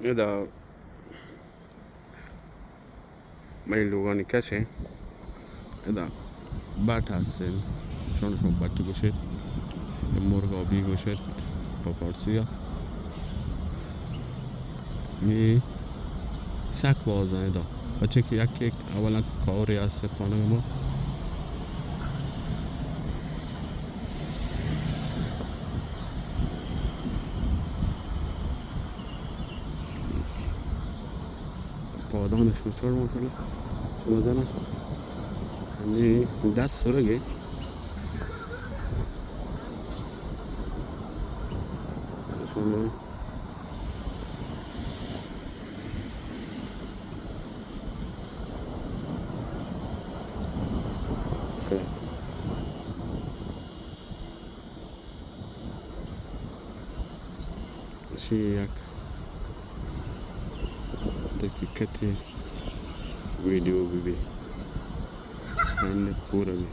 ادا مئے لوگانی کش اِنت۔ ادا بٹ است اِنت، شما، شما بٹ گوشیت، یا مرغابی گوشیت پہ پارسی ءَ۔ اے سک باز اَنت ادا، پرچا کہ یک یک اولاً کورے است پانگ ما۔ پادان شما چار ماشاءاللہ، شما زاناں ہمے دست سرگے شما۔ اشی یک دقیقتے ویڈیو بہ بی، اینڈ پورا بی۔